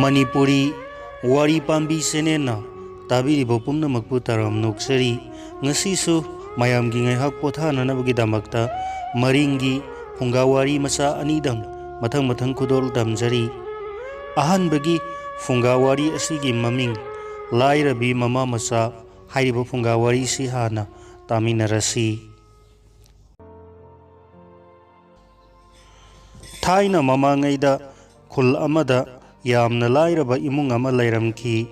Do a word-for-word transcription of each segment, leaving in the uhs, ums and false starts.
ꯃꯅꯤꯄꯨꯔꯤ ꯋꯥꯔꯤ ꯄꯥꯝꯕꯤ ꯆꯦꯅꯦꯜꯅ ꯇꯥꯕꯤꯔꯤꯕ ꯄꯨꯝꯅꯃꯛꯄꯨ ꯇꯔꯥꯝꯅ ꯑꯣꯛꯆꯔꯤ꯫ ꯉꯁꯤꯁꯨ ꯃꯌꯥꯝꯒꯤ ꯉꯥꯏꯍꯥꯛ ꯄꯣꯊꯥꯅꯅꯕꯒꯤꯗꯃꯛꯇ ꯃꯔꯤꯡꯒꯤ ꯐꯨꯡꯒꯥ ꯋꯥꯔꯤ ꯃꯆꯥ ꯑꯅꯤꯗꯪ ꯃꯊꯪ ꯃꯊꯪ ꯈꯨꯗꯣꯜ ꯇꯝꯖꯔꯤ꯫ ꯑꯍꯥꯟꯕꯒꯤ ꯐꯨꯡꯒꯥ ꯋꯥꯔꯤ ꯑꯁꯤꯒꯤ ꯃꯃꯤꯡ ꯂꯥꯏꯔꯕꯤ ꯃꯃꯥ ꯃꯆꯥ ꯍꯥꯏꯔꯤꯕ ꯐꯨꯡꯒꯥ ꯋꯥꯔꯤꯁꯤ ꯍꯥꯟꯅ ꯇꯥꯃꯤꯟꯅꯔꯁꯤ꯫ ꯊꯥꯏꯅ ꯃꯃꯥꯡꯉꯩꯗ ꯈꯨꯜ ꯑꯃꯗ ꯌꯥꯝꯅ ꯂꯥꯏꯔꯕ ꯏꯃꯨꯡ ꯑꯃ ꯂꯩꯔꯝꯈꯤ꯫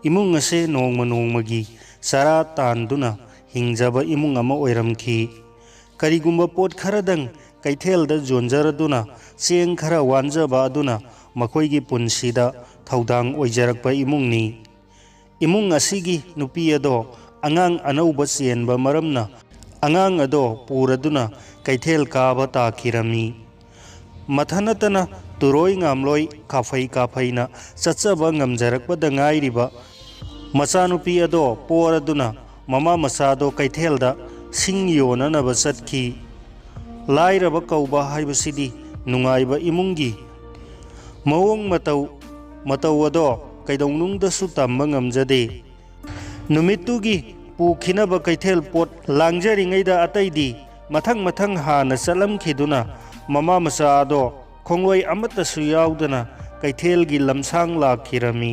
ꯏꯃꯨꯡ ꯑꯁꯦ ꯅꯣꯡꯃ ꯅꯣꯡꯃꯒꯤ ꯆꯔꯥ ꯇꯥꯟꯗꯨꯅ ꯍꯤꯡꯖꯕ ꯏꯃꯨꯡ ꯑꯃ ꯑꯣꯏꯔꯝꯈꯤ꯫ ꯀꯔꯤꯒꯨꯝꯕ ꯄꯣꯠ ꯈꯔꯗꯪ ꯀꯩꯊꯦꯜꯗ ꯌꯣꯟꯖꯔꯗꯨꯅ ꯆꯦꯡ ꯈꯔ ꯋꯥꯟꯖꯕ ꯑꯗꯨꯅ ꯃꯈꯣꯏꯒꯤ ꯄꯨꯟꯁꯤꯗ ꯊꯧꯗꯥꯡ ꯑꯣꯏꯖꯔꯛꯄ ꯏꯃꯨꯡꯅꯤ꯫ ꯏꯃꯨꯡ ꯑꯁꯤꯒꯤ ꯅꯨꯄꯤ ꯑꯗꯣ ꯑꯉꯥꯡ ꯑꯅꯧꯕ ꯆꯦꯟꯕ ꯃꯔꯝꯅ ꯑꯉꯥꯡ ꯑꯗꯣ ꯄꯨꯔꯗꯨꯅ ꯀꯩꯊꯦꯜ ꯀꯥꯕ ꯇꯥꯈꯤꯔꯝꯃꯤ꯫ ꯃꯊ ꯅꯠꯇꯅ ꯇꯨꯔꯣꯏ ꯉꯥꯝꯂꯣꯏ ꯀꯥꯐꯩ ꯀꯥꯐꯩꯅ ꯆꯠꯆꯕ ꯉꯝꯖꯔꯛꯄꯗ ꯉꯥꯏꯔꯤꯕ ꯃꯆꯥꯅꯨꯄꯤ ꯑꯗꯣ ꯄꯣꯔꯗꯨꯅ ꯃꯃꯥ ꯃꯆꯥꯗꯣ ꯀꯩꯊꯦꯜꯗ ꯁꯤꯡ ꯌꯣꯟꯅꯅꯕ ꯆꯠꯈꯤ꯫ ꯂꯥꯏꯔꯕ ꯀꯧꯕ ꯍꯥꯏꯕꯁꯤꯗꯤ ꯅꯨꯡꯉꯥꯏꯕ ꯏꯃꯨꯡꯒꯤ ꯃꯑꯣꯡ ꯃꯇꯧ, ꯃꯇꯧ ꯑꯗꯣ ꯀꯩꯗꯧꯅꯨꯡꯗꯁꯨ ꯇꯝꯕ ꯉꯝꯖꯗꯦ꯫ ꯅꯨꯃꯤꯠꯇꯨꯒꯤ ꯄꯨꯈꯤꯅꯕ ꯀꯩꯊꯦꯜ ꯄꯣꯠ ꯂꯥꯡꯖꯔꯤꯉꯩꯗ ꯑꯇꯩꯗꯤ ꯃꯊꯪ ꯃꯊꯪ ꯍꯥꯟꯅ ꯆꯠꯂꯝꯈꯤꯗꯨꯅ ꯃꯃꯥ ꯃꯆꯥ ꯑꯗꯣ ꯈꯣꯡꯂꯣꯏ ꯑꯃꯠꯇꯁꯨ ꯌꯥꯎꯗꯅ ꯀꯩꯊꯦꯜꯒꯤ ꯂꯝꯁꯥꯡ ꯂꯥꯛꯈꯤꯔꯝꯃꯤ꯫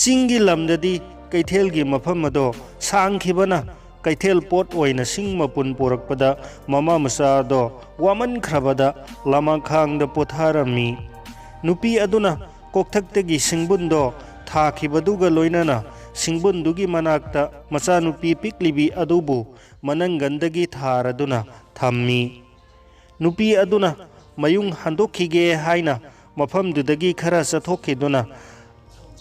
ꯆꯤꯡꯒꯤ ꯂꯝꯗꯗꯤ ꯀꯩꯊꯦꯜꯒꯤ ꯃꯐꯝ ꯑꯗꯣ ꯁꯥꯡꯈꯤꯕꯅ ꯀꯩꯊꯦꯜ ꯄꯣꯠ ꯑꯣꯏꯅ ꯁꯤꯡ ꯃꯄꯨꯟ ꯄꯨꯔꯛꯄꯗ ꯃꯃꯥ ꯃꯆꯥ ꯑꯗꯣ ꯋꯥꯃꯟꯈ꯭ꯔꯕꯗ ꯂꯃꯈꯥꯡꯗ ꯄꯣꯊꯥꯔꯝꯃꯤ꯫ ꯅꯨꯄꯤ ꯑꯗꯨꯅ ꯀꯣꯛꯊꯛꯇꯒꯤ ꯁꯤꯡꯕꯨꯟꯗꯣ ꯊꯥꯈꯤꯕꯗꯨꯒ ꯂꯣꯏꯅꯅ ꯁꯤꯡꯕꯨꯟꯗꯨꯒꯤ ꯃꯅꯥꯛꯇ ꯃꯆꯥꯅꯨꯄꯤ ꯄꯤꯛꯂꯤꯕꯤ ꯑꯗꯨꯕꯨ ꯃꯅꯪꯒꯟꯗꯒꯤ ꯊꯥꯔꯗꯨꯅ ꯊꯝꯃꯤ꯫ ꯅꯨꯄꯤ ꯑꯗꯨꯅ ꯃꯌꯨꯡ ꯍꯟꯗꯣꯛꯈꯤꯒꯦ ꯍꯥꯏꯅ ꯃꯐꯝꯗꯨꯗꯒꯤ ꯈꯔ ꯆꯠꯊꯣꯛꯈꯤꯗꯨꯅ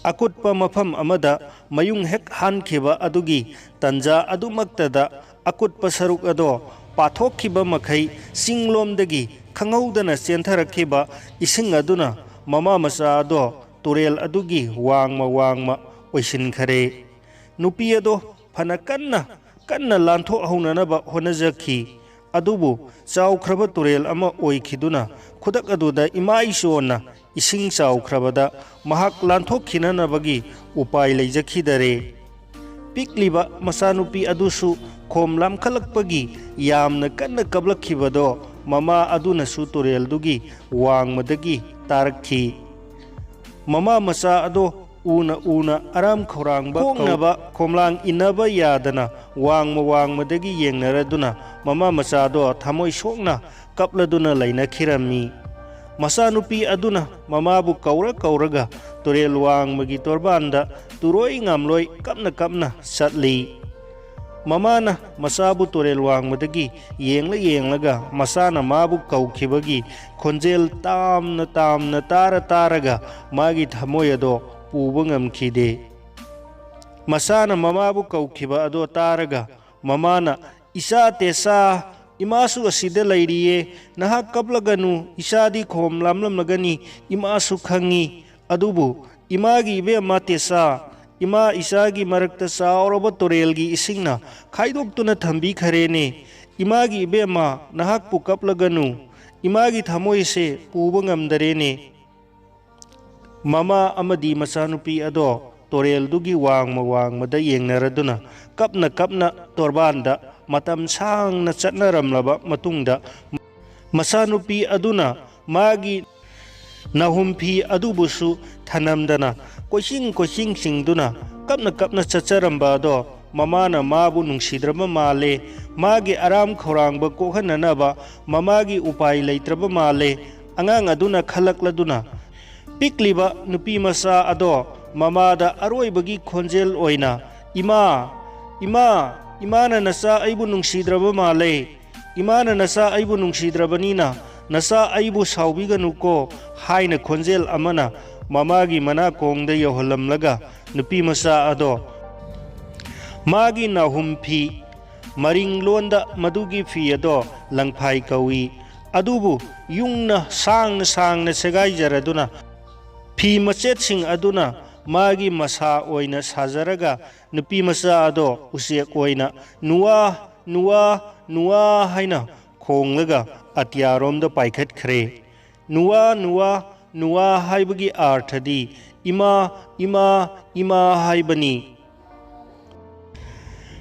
ꯑꯀꯨꯠꯄ ꯃꯐꯝ ꯑꯃꯗ ꯃꯌꯨꯡ ꯍꯦꯛ ꯍꯥꯟꯈꯤꯕ ꯑꯗꯨꯒꯤ ꯇꯟꯖꯥ ꯑꯗꯨꯃꯛꯇꯗ ꯑꯀꯨꯠꯄ ꯁꯔꯨꯛ ꯑꯗꯣ ꯄꯥꯊꯣꯛꯈꯤꯕ ꯃꯈꯩ ꯆꯤꯡꯂꯣꯝꯗꯒꯤ ꯈꯪꯍꯧꯗꯅ ꯆꯦꯟꯊꯔꯛꯈꯤꯕ ꯏꯁꯤꯡ ꯑꯗꯨꯅ ꯃꯃꯥ ꯃꯆꯥ ꯑꯗꯣ ꯇꯨꯔꯦꯜ ꯑꯗꯨꯒꯤ ꯋꯥꯡꯃ ꯋꯥꯡꯃ ꯑꯣꯏꯁꯤꯟꯈꯔꯦ꯫ ꯅꯨꯄꯤ ꯑꯗꯣ ꯐꯅ ꯀꯟꯅ, ꯀꯟꯅ ꯂꯥꯟꯊꯣꯛꯍꯧꯅꯅꯕ ꯍꯣꯠꯅꯖꯈꯤ꯫ ꯑꯗꯨꯕꯨ ꯆꯥꯎꯈ꯭ꯔꯕ ꯇꯨꯔꯦꯜ ꯑꯃ ꯑꯣꯏꯈꯤꯗꯨꯅ ꯈꯨꯗꯛ ꯑꯗꯨꯗ ꯏꯃꯥꯏ ꯆꯣꯟꯅ ꯏꯁꯤꯡ ꯆꯥꯎꯈ꯭ꯔꯕꯗ ꯃꯍꯥꯛ ꯂꯥꯟꯊꯣꯛꯈꯤꯅꯅꯕꯒꯤ ꯎꯄꯥꯏ ꯂꯩꯖꯈꯤꯗꯔꯦ꯫ ꯄꯤꯛꯂꯤꯕ ꯃꯆꯥꯅꯨꯄꯤ ꯑꯗꯨꯁꯨ ꯈꯣꯝ ꯂꯥꯝꯈꯠꯂꯛꯄꯒꯤ ꯌꯥꯝꯅ ꯀꯟꯅ ꯀꯞꯂꯛꯈꯤꯕꯗꯣ ꯃꯃꯥ ꯑꯗꯨꯅꯁꯨ ꯇꯨꯔꯦꯜꯗꯨꯒꯤ ꯋꯥꯡꯃꯗꯒꯤ ꯇꯥꯔꯛꯈꯤ꯫ ꯃꯃꯥ ꯃꯆꯥ ꯑꯗꯣ ꯎꯅ ꯎꯅ ꯑꯔꯥꯝ ꯈꯧꯔꯥꯡꯕ ꯀꯣꯛꯅꯕ ꯈꯣꯝꯂꯥꯡ ꯏꯟꯅꯕ ꯌꯥꯗꯅ ꯋꯥꯡꯃ ꯋꯥꯡꯃꯗꯒꯤ ꯌꯦꯡꯅꯔꯗꯨꯅ ꯃꯃꯥ ꯃꯆꯥꯗꯣ ꯊꯃꯣꯏ ꯁꯣꯛꯅ ꯀꯞꯂꯗꯨꯅ ꯂꯩꯅꯈꯤꯔꯝꯃꯤ꯫ ꯃꯆꯥꯅꯨꯄꯤ ꯑꯗꯨꯅ ꯃꯃꯥꯕꯨ ꯀꯧꯔ ꯀꯧꯔꯒ ꯇꯨꯔꯦꯜ ꯋꯥꯡꯃꯒꯤ ꯇꯣꯔꯕꯥꯟꯗ ꯇꯨꯔꯣꯏ ꯉꯥꯝꯂꯣꯏ ꯀꯞꯅ ꯀꯞꯅ ꯆꯠꯂꯤ꯫ ꯃꯃꯥꯅ ꯃꯆꯥꯕꯨ ꯇꯨꯔꯦꯜ ꯋꯥꯡꯃꯗꯒꯤ ꯌꯦꯡꯂ ꯌꯦꯡꯂꯒ ꯃꯆꯥꯅ ꯃꯥꯕꯨ ꯀꯧꯈꯤꯕꯒꯤ ꯈꯣꯟꯖꯦꯜ ꯇꯥꯝꯅ ꯇꯥꯝꯅ ꯇꯥꯔ ꯇꯥꯔꯒ ꯃꯥꯒꯤ ꯊꯃꯣꯏ ꯑꯗꯣ ꯄꯨꯕ ꯉꯝꯈꯤꯗꯦ꯫ ꯃꯆꯥꯅ ꯃꯃꯥꯕꯨ ꯀꯧꯈꯤꯕ ꯑꯗꯣ ꯇꯥꯔꯒ ꯃꯃꯥꯅ, "ꯏꯆꯥ ꯇꯦꯁꯥ, ꯏꯃꯥꯁꯨ ꯑꯁꯤꯗ ꯂꯩꯔꯤꯌꯦ, ꯅꯍꯥꯛ ꯀꯞꯂꯒꯅꯨ, ꯏꯆꯥꯗꯤ ꯈꯣꯝ ꯂꯥꯝꯂꯝꯂꯒꯅꯤ, ꯏꯃꯥꯁꯨ ꯈꯪꯉꯤ꯫ ꯑꯗꯨꯕꯨ ꯏꯃꯥꯒꯤ ꯏꯕꯦꯝꯃ ꯇꯦꯁꯥ, ꯏꯃꯥ ꯏꯆꯥꯒꯤ ꯃꯔꯛꯇ ꯆꯥꯎꯔꯕ ꯇꯨꯔꯦꯜꯒꯤ ꯏꯁꯤꯡꯅ ꯈꯥꯏꯗꯣꯛꯇꯨꯅ ꯊꯝꯕꯤꯈꯔꯦꯅꯦ꯫ ꯏꯃꯥꯒꯤ ꯏꯕꯦꯝꯃ, ꯅꯍꯥꯛꯄꯨ ꯀꯞꯂꯒꯅꯨ, ꯏꯃꯥꯒꯤ ꯊꯃꯣꯏꯁꯦ ꯄꯨꯕ ꯉꯝꯗꯔꯦꯅꯦ"꯫ ꯃꯃꯥ ꯑꯃꯗꯤ ꯃꯆꯥꯅꯨꯄꯤ ꯑꯗꯣ ꯇꯨꯔꯦꯜꯗꯨꯒꯤ ꯋꯥꯡꯃ ꯋꯥꯡꯃꯗ ꯌꯦꯡꯅꯔꯗꯨꯅ ꯀꯞꯅ ꯀꯞꯅ ꯇꯣꯔꯕꯥꯟꯗ ꯃꯇꯝ ꯁꯥꯡꯅ ꯆꯠꯅꯔꯝꯂꯕ ꯃꯇꯨꯡꯗ, ꯃꯆꯥꯅꯨꯄꯤ ꯑꯗꯨꯅ ꯃꯥꯒꯤ ꯅꯥꯍꯨꯝ ꯐꯤ ꯑꯗꯨꯕꯨꯁꯨ ꯊꯅꯝꯗꯅ ꯀꯣꯏꯆꯤꯡ ꯀꯣꯏꯆꯤꯡ ꯆꯤꯡꯗꯨꯅ ꯀꯞꯅ ꯀꯞꯅ ꯆꯠꯆꯔꯝꯕ ꯑꯗꯣ ꯃꯃꯥꯅ ꯃꯥꯕꯨ ꯅꯨꯡꯁꯤꯗ꯭ꯔꯕ ꯃꯥꯜꯂꯦ, ꯃꯥꯒꯤ ꯑꯔꯥꯝ ꯈꯧꯔꯥꯡꯕ ꯀꯣꯛꯍꯟꯅꯅꯕ ꯃꯃꯥꯒꯤ ꯎꯄꯥꯏ ꯂꯩꯇ꯭ꯔꯕ ꯃꯥꯜꯂꯦ꯫ ꯑꯉꯥꯡ ꯑꯗꯨꯅ ꯈꯜꯂꯛꯂꯗꯨꯅ ꯄꯤꯛꯂꯤꯕ ꯅꯨꯄꯤ ꯃꯆꯥ ꯑꯗꯣ ꯃꯃꯥꯗ ꯑꯔꯣꯏꯕꯒꯤ ꯈꯣꯟꯖꯦꯜ ꯑꯣꯏꯅ, "ꯏꯃꯥ, ꯏꯃꯥ, ꯏꯃꯥꯅ ꯅꯆꯥ ꯑꯩꯕꯨ ꯅꯨꯡꯁꯤꯗ꯭ꯔꯕ ꯃꯥꯜꯂꯦ꯫ ꯏꯃꯥꯅ ꯅꯆꯥ ꯑꯩꯕꯨ ꯅꯨꯡꯁꯤꯗ꯭ꯔꯕꯅꯤꯅ ꯅꯆꯥ ꯑꯩꯕꯨ ꯁꯥꯎꯕꯤꯒꯅꯨꯀꯣ" ꯍꯥꯏꯅ ꯈꯣꯟꯖꯦꯜ ꯑꯃꯅ ꯃꯃꯥꯒꯤ ꯃꯅꯥꯀꯣꯡꯗ ꯌꯧꯍꯜꯂꯝꯂꯒ ꯅꯨꯄꯤ ꯃꯆꯥ ꯑꯗꯣ ꯃꯥꯒꯤ ꯅꯥꯍꯨꯝ ꯐꯤ, ꯃꯔꯤꯡ ꯂꯣꯟꯗ ꯃꯗꯨꯒꯤ ꯐꯤ ꯑꯗꯣ ꯂꯪꯐꯥꯏ ꯀꯧꯏ, ꯑꯗꯨꯕꯨ ꯌꯨꯡꯅ ꯁꯥꯡꯅ ꯁꯥꯡꯅ ꯁꯦꯒꯥꯏꯖꯔꯗꯨꯅ ꯐꯤ ꯃꯆꯦꯠꯁꯤꯡ ꯑꯗꯨꯅ ꯃꯥꯒꯤ ꯃꯁꯥ ꯑꯣꯏꯅ ꯁꯥꯖꯔꯒ ꯅꯨꯄꯤ ꯃꯆꯥ ꯑꯗꯣ ꯎꯆꯦꯛ ꯑꯣꯏꯅ "ꯅꯨꯋꯥ, ꯅꯨꯋꯥ, ꯅꯨꯋꯥ" ꯍꯥꯏꯅ ꯈꯣꯡꯂꯒ ꯑꯇꯤꯌꯥꯔꯣꯝꯗ ꯄꯥꯏꯈꯠꯈ꯭ꯔꯦ꯫ "ꯅꯨꯋꯥ, ꯅꯨꯋꯥ, ꯅꯨꯋꯥ ꯍꯥꯏꯕꯒꯤ ꯑꯥꯔꯊꯗꯤ ꯏꯃꯥ, ꯏꯃꯥ, ꯏꯃꯥ ꯍꯥꯏꯕꯅꯤ꯫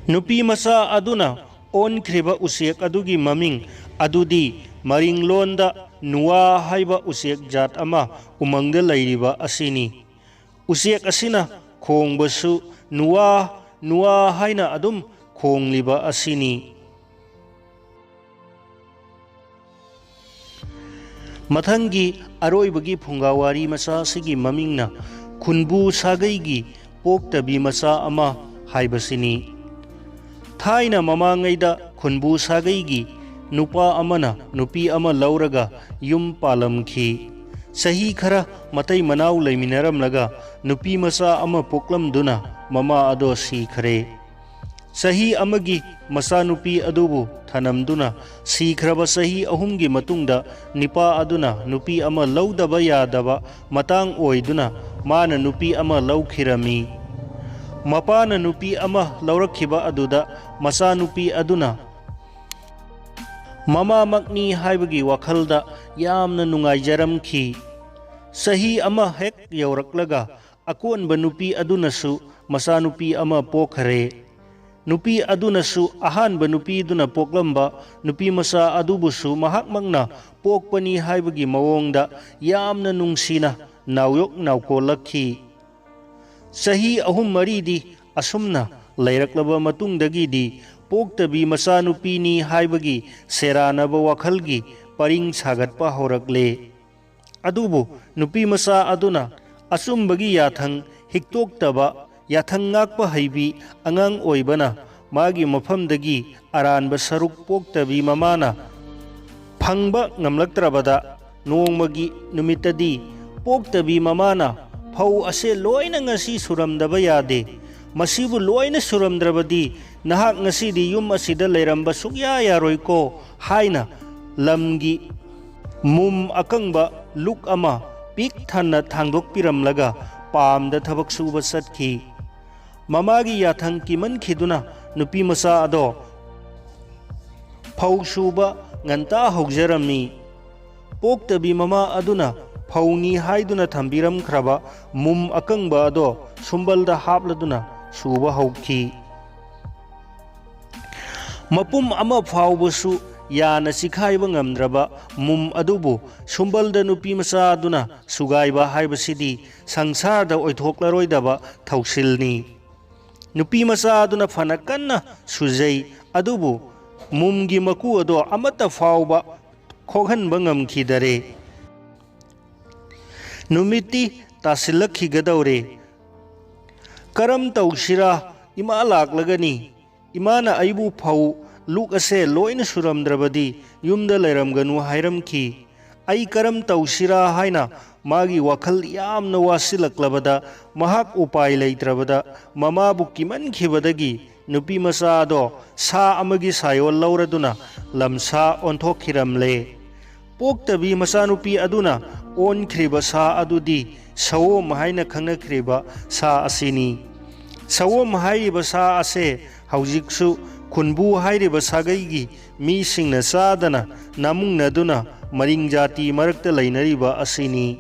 ꯅꯨꯄꯤ ꯃꯆꯥ ꯑꯗꯨꯅ ꯑꯣꯟꯈ꯭ꯔꯤꯕ ꯎꯆꯦꯛ ꯑꯗꯨꯒꯤ ꯃꯃꯤꯡ ꯑꯗꯨꯗꯤ ꯃꯔꯤꯡꯂꯣꯟꯗ ꯅꯨꯋꯥ ꯍꯥꯏꯕ ꯎꯆꯦꯛ ꯖꯥꯠ ꯑꯃ ꯎꯃꯪꯗ ꯂꯩꯔꯤꯕ ꯑꯁꯤꯅꯤ꯫ ꯎꯆꯦꯛ ꯑꯁꯤꯅ ꯈꯣꯡꯕꯁꯨ ꯅꯨꯋꯥ, ꯅꯨꯋꯥ ꯍꯥꯏꯅ ꯑꯗꯨꯝ ꯈꯣꯡꯂꯤꯕ ꯑꯁꯤꯅꯤ꯫ ꯃꯊꯪꯒꯤ ꯑꯔꯣꯏꯕꯒꯤ ꯐꯨꯡꯒꯥꯋꯥꯔꯤ ꯃꯆꯥ ꯑꯁꯤꯒꯤ ꯃꯃꯤꯡꯅ ꯈꯨꯟꯕꯨ ꯁꯥꯒꯩꯒꯤ ꯄꯣꯛꯇꯕꯤ ꯃꯆꯥ ꯑꯃ ꯍꯥꯏꯕꯁꯤꯅꯤ꯫ ꯊꯥꯏꯅ ꯃꯃꯥꯡꯉꯩꯗ ꯈꯨꯟꯕꯨ ꯁꯥꯒꯩꯒꯤ ꯅꯨꯄꯥ ꯑꯃꯅ ꯅꯨꯄꯤ ꯑꯃ ꯂꯧꯔꯒ ꯌꯨꯝ ꯄꯥꯜꯂꯝꯈꯤ꯫ ꯆꯍꯤ ꯈꯔ ꯃꯇꯩ ꯃꯅꯥꯎ ꯂꯩꯃꯤꯟꯅꯔꯝꯂꯒ ꯅꯨꯄꯤ ꯃꯆꯥ ꯑꯃ ꯄꯣꯛꯂꯝꯗꯨꯅ ꯃꯃꯥ ꯑꯗꯣ ꯁꯤꯈ꯭ꯔꯦ꯫ ꯆꯍꯤ ꯑꯃꯒꯤ ꯃꯆꯥꯅꯨꯄꯤ ꯑꯗꯨꯕꯨ ꯊꯅꯝꯗꯨꯅ ꯁꯤꯈ꯭ꯔꯕ ꯆꯍꯤ ꯑꯍꯨꯝꯒꯤ ꯃꯇꯨꯡꯗ ꯅꯤꯄꯥ ꯑꯗꯨꯅ ꯅꯨꯄꯤ ꯑꯃ ꯂꯧꯗꯕ ꯌꯥꯗꯕ ꯃꯇꯥꯡ ꯑꯣꯏꯗꯨꯅ ꯃꯥꯅ ꯅꯨꯄꯤ ꯑꯃ ꯂꯧꯈꯤꯔꯝꯃꯤ꯫ ꯃꯄꯥꯅ ꯅꯨꯄꯤ ꯑꯃ ꯂꯧꯔꯛꯈꯤꯕ ꯑꯗꯨꯗ ꯃꯆꯥꯅꯨꯄꯤ ꯑꯗꯨꯅ ꯃꯃꯥꯃꯛꯅꯤ ꯍꯥꯏꯕꯒꯤ ꯋꯥꯈꯜꯗ ꯌꯥꯝꯅ ꯅꯨꯡꯉꯥꯏꯖꯔꯝꯈꯤ꯫ ꯆꯍꯤ ꯑꯃ ꯍꯦꯛ ꯌꯧꯔꯛꯂꯒ ꯑꯀꯣꯟꯕ ꯅꯨꯄꯤ ꯑꯗꯨꯅꯁꯨ ꯃꯆꯥꯅꯨꯄꯤ ꯑꯃ ꯄꯣꯛꯈꯔꯦ꯫ ꯅꯨꯄꯤ ꯑꯗꯨꯅꯁꯨ ꯑꯍꯥꯟꯕ ꯅꯨꯄꯤꯗꯨꯅ ꯄꯣꯛꯂꯝꯕ ꯅꯨꯄꯤ ꯃꯆꯥ ꯑꯗꯨꯕꯨꯁꯨ ꯃꯍꯥꯛꯃꯛꯅ ꯄꯣꯛꯄꯅꯤ ꯍꯥꯏꯕꯒꯤ ꯃꯑꯣꯡꯗ ꯌꯥꯝꯅ ꯅꯨꯡꯁꯤꯅ ꯅꯥꯎꯌꯣꯛ ꯅꯥꯎꯀꯣꯜꯂꯛꯈꯤ꯫ ꯆꯍꯤ ꯑꯍꯨꯝ ꯃꯔꯤꯗꯤ ꯑꯁꯨꯝꯅ ꯂꯩꯔꯛꯂꯕ ꯃꯇꯨꯡꯗꯒꯤꯗꯤ ꯄꯣꯛꯇꯕꯤ ꯃꯆꯥꯅꯨꯄꯤꯅꯤ ꯍꯥꯏꯕꯒꯤ ꯁꯦꯔꯥꯟꯅꯕ ꯋꯥꯈꯜꯒꯤ ꯄꯔꯤꯡ ꯁꯥꯒꯠꯄ ꯍꯧꯔꯛꯂꯦ꯫ ꯑꯗꯨꯕꯨ ꯅꯨꯄꯤ ꯃꯆꯥ ꯑꯗꯨꯅ ꯑꯆꯨꯝꯕꯒꯤ ꯌꯥꯊꯪ ꯍꯤꯛꯇꯣꯛꯇꯕ, ꯌꯥꯊꯪ ꯉꯥꯛꯄ ꯍꯩꯕꯤ ꯑꯉꯥꯡ ꯑꯣꯏꯕꯅ ꯃꯥꯒꯤ ꯃꯐꯝꯗꯒꯤ ꯑꯔꯥꯟꯕ ꯁꯔꯨꯛ ꯄꯣꯛꯇꯕꯤ ꯃꯃꯥꯅ ꯐꯪꯕ ꯉꯝꯂꯛꯇ꯭ꯔꯕꯗ ꯅꯣꯡꯃꯒꯤ ꯅꯨꯃꯤꯠꯇꯗꯤ ꯄꯣꯛꯇꯕꯤ ꯃꯃꯥꯅ "ꯐꯧ ꯑꯁꯦ ꯂꯣꯏꯅ ꯉꯁꯤ ꯁꯨꯔꯝꯗꯕ ꯌꯥꯗꯦ꯫ ꯃꯁꯤꯕꯨ ꯂꯣꯏꯅ ꯁꯨꯔꯝꯗ꯭ꯔꯕꯗꯤ ꯅꯍꯥꯛ ꯉꯁꯤꯗꯤ ꯌꯨꯝ ꯑꯁꯤꯗ ꯂꯩꯔꯝꯕ ꯁꯨꯛꯌꯥ ꯌꯥꯔꯣꯏꯀꯣ" ꯍꯥꯏꯅ ꯂꯝꯒꯤ ꯃꯨꯝ ꯑꯀꯪꯕ ꯂꯨꯛ ꯑꯃ ꯄꯤꯛ ꯊꯟꯅ ꯊꯥꯡꯗꯣꯛꯄꯤꯔꯝꯂꯒ ꯄꯥꯝꯗ ꯊꯕꯛ ꯁꯨꯕ ꯆꯠꯈꯤ꯫ ꯃꯃꯥꯒꯤ ꯌꯥꯊꯪ ꯀꯤꯃꯟꯈꯤꯗꯨꯅ ꯅꯨꯄꯤ ꯃꯆꯥ ꯑꯗꯣ ꯐꯧ ꯁꯨꯕ ꯉꯟꯇꯥ ꯍꯧꯖꯔꯝꯃꯤ꯫ ꯄꯣꯛꯇꯕꯤ ꯃꯃꯥ ꯑꯗꯨꯅ ꯐꯧꯅꯤ ꯍꯥꯏꯗꯨꯅ ꯊꯝꯕꯤꯔꯝꯈ꯭ꯔꯕ ꯃꯨꯝ ꯑꯀꯪꯕ ꯑꯗꯣ ꯁꯨꯝꯕꯜꯗ ꯍꯥꯞꯂꯗꯨꯅ ꯁꯨꯕ ꯍꯧꯈꯤ꯫ ꯃꯄꯨꯝ ꯑꯃ ꯐꯥꯎꯕꯁꯨ ꯌꯥꯅ ꯆꯤꯈꯥꯏꯕ ꯉꯝꯗ꯭ꯔꯕ ꯃꯨꯝ ꯑꯗꯨꯕꯨ ꯁꯨꯝꯕꯜꯗ ꯅꯨꯄꯤ ꯃꯆꯥ ꯑꯗꯨꯅ ꯁꯨꯒꯥꯏꯕ ꯍꯥꯏꯕꯁꯤꯗꯤ ꯁꯪꯁꯥꯔꯗ ꯑꯣꯏꯊꯣꯛꯂꯔꯣꯏꯗꯕ ꯊꯧꯁꯤꯜꯅꯤ꯫ ꯅꯨꯄꯤ ꯃꯆꯥ ꯑꯗꯨꯅ ꯐꯅ ꯀꯟꯅ ꯁꯨꯖꯩ, ꯑꯗꯨꯕꯨ ꯃꯨꯝꯒꯤ ꯃꯀꯨ ꯑꯗꯣ ꯑꯃꯠꯇ ꯐꯥꯎꯕ ꯈꯣꯛꯍꯟꯕ ꯉꯝꯈꯤꯗꯔꯦ꯫ ꯅꯨꯃꯤꯠꯇꯤ ꯇꯥꯁꯤꯜꯂꯛꯈꯤꯒꯗꯧꯔꯦ꯫ ꯀꯔꯝ ꯇꯧꯁꯤꯔꯥ? ꯏꯃꯥ ꯂꯥꯛꯂꯒꯅꯤ꯫ ꯏꯃꯥꯅ ꯑꯩꯕꯨ ꯐꯧ ꯂꯨꯛ ꯑꯁꯦ ꯂꯣꯏꯅ ꯁꯨꯔꯝꯗ꯭ꯔꯕꯗꯤ ꯌꯨꯝꯗ ꯂꯩꯔꯝꯒꯅꯨ ꯍꯥꯏꯔꯝꯈꯤ꯫ ꯑꯩ ꯀꯔꯝ ꯇꯧꯁꯤꯔꯥ ꯍꯥꯏꯅ ꯃꯥꯒꯤ ꯋꯥꯈꯜ ꯌꯥꯝꯅ ꯋꯥꯁꯤꯜꯂꯛꯂꯕꯗ, ꯃꯍꯥꯛ ꯎꯄꯥꯏ ꯂꯩꯇ꯭ꯔꯕꯗ, ꯃꯃꯥꯕꯨ ꯀꯤꯃꯟꯈꯤꯕꯗꯒꯤ ꯅꯨꯄꯤ ꯃꯆꯥ ꯑꯗꯣ ꯁꯥ ꯑꯃꯒꯤ ꯁꯥꯌꯣꯜ ꯂꯧꯔꯗꯨꯅ ꯂꯝꯁꯥ ꯑꯣꯟꯊꯣꯛꯈꯤꯔꯝꯂꯦ꯫ ꯄꯣꯛꯇꯕꯤ ꯃꯆꯥꯅꯨꯄꯤ ꯑꯗꯨꯅ ꯑꯣꯟꯈ꯭ꯔꯤꯕ ꯁꯥ ꯑꯗꯨꯗꯤ ꯁꯑꯣꯝ ꯍꯥꯏꯅ ꯈꯪꯅꯈ꯭ꯔꯤꯕ ꯁꯥ ꯑꯁꯤꯅꯤ꯫ ꯁꯑꯣꯝ ꯍꯥꯏꯔꯤꯕ ꯁꯥ ꯑꯁꯦ ꯍꯧꯖꯤꯛꯁꯨ ꯈꯨꯟꯕꯨ ꯍꯥꯏꯔꯤꯕ ꯁꯥꯒꯩꯒꯤ ꯃꯤꯁꯤꯡꯅ ꯆꯥꯗꯅ ꯅꯥꯃꯨꯡꯅꯗꯨꯅ ꯃꯔꯤꯡ ꯖꯥꯇꯤ ꯃꯔꯛꯇ ꯂꯩꯅꯔꯤꯕ ꯑꯁꯤꯅꯤ꯫